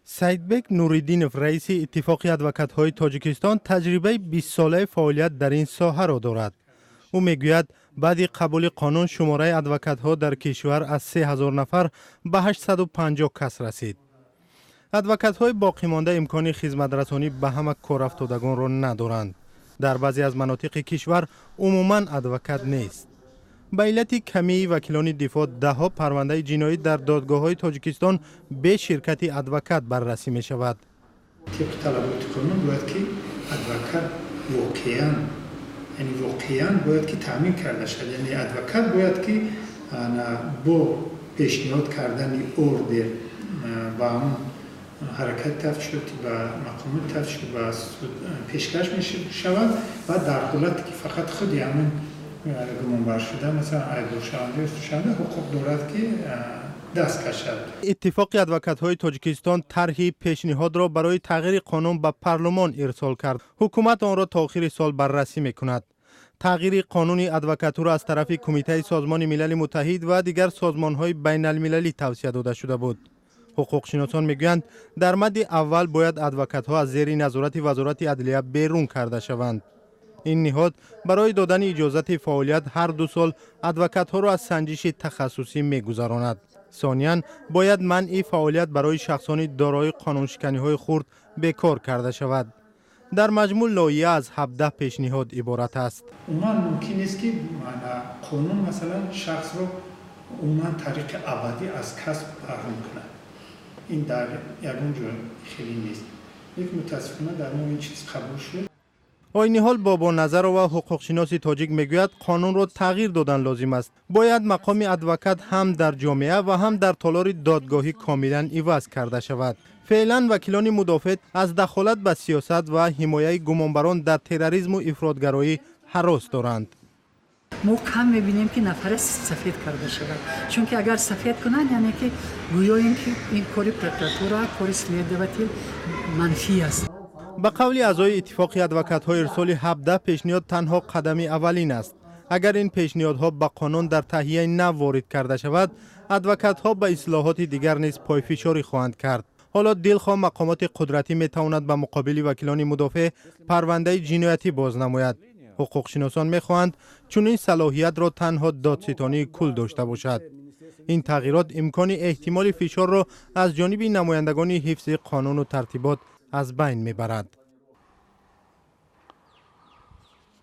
Саидбек Нуриддинов, раиси Иттифоқи адвокатҳои Тоҷикистон, таҷрибаи 20-солаи фаъолият дар ин соҳаро дорад. Ӯ мегӯяд, баъди қабули қонун шумораи адвокатҳо дар кишвар аз 3000 нафар ба 850 кас расид. Адвокатҳои боқимонда имкони хизматрасонӣ ба ҳама корафтодагонро надоранд. Дар баъзе аз манотиқи кишвар умуман адвокат нест. Ба иллати камии вакилони дифоъ даҳҳо парвандаи ҷиноӣ дар додгоҳҳои Тоҷикистон бе ширкати адвокат баррасӣ мешавад. Тибқи талаботи қонун бояд ки адвокат воқеан, яъне воқеан бояд ки таъмин карда шавад, яъне адвокат бояд ки бо пешниҳод кардани ордер ба ҳамон ҳаракати тафтишотӣ, ба мақомоти тафтишотӣ, ба суд пешкаш мешавад ва дар ҳолате ки фақат худи ҳамон гумонбаршуда, масалан, айбдоршаванда ё шаванда, ҳуқуқ дорад ки даст кашад. Иттифоқи адвокатҳои Тоҷикистон тарҳи пешниҳодро барои тағйири қонун ба парлумон ирсол кард. Ҳукумат онро то охири сол баррасӣ мекунад. Тағйири қонуни адвокатура аз тарафи Кумитаи Созмони Милали Муттаҳид ва дигар созмонҳои байналмилалӣ тавсия дода шуда буд. Ҳуқуқшиносон мегӯянд, дар мадди аввал бояд адвокатҳо аз зери назорати Вазорати адлия берун карда шаванд. Ин ниҳод барои додани иҷозати фаъолият ҳар 2 сол адвокатҳоро аз санҷиши тахассусӣ мегузаронад. Сониян, бояд манъи фаъолият барои шахсони дорои қонуншиканиҳои хурд бекор карда шавад. Дар маҷмӯъ лоиҳа аз 17 пешниҳод иборат аст. Умуман мумкин нест, ки қонун, масалан, шахсро умуман тариқи абадӣ аз касб маҳрум кунад. Ин дар ягон ҷо хеле нест, лекин мутаассифона дар мо ин чиз қабул шуд. Ойниҳол Бобоназарова, ҳуқуқшиноси тоҷик, мегӯяд, қонунро тағйир додан лозим аст. Бояд мақоми адвокат ҳам дар ҷомеа ва ҳам дар толори додгоҳӣ комилан иваз карда шавад. Феълан вакилони мудофеъ аз дахолат ба сиёсат ва ҳимояи гумонбарон дар терроризму ифротгароӣ ҳарос доранд. Мо кам мебинем, ки нафаре сафед карда шавад, чунки агар сафед кунанд, яъне ки гӯё ин ки ин кори прокуратура, кори следователь манфӣ аст. Ба қавли аъзои Иттифоқи адвокатҳо, ирсоли 17 пешниҳод танҳо қадами аввалин аст. Агар ин пешниҳодҳо ба қонун дар таҳияи нав ворид карда шавад, адвокатҳо ба ислоҳоти дигар низ пойфишорӣ хоҳанд кард. Ҳоло дилхоҳ мақомоти қудратӣ метавонад ба муқобили вакилони мудофеъ парвандаи ҷиноятӣ боз намояд. Ҳуқуқшиносон мехоҳанд, чунин салоҳиятро танҳо Додситонии кул дошта бошад. Ин тағйирот имкони эҳтимоли фишорро аз ҷониби намояндагони ҳифзи қонуну тартибот аз байн мебарад.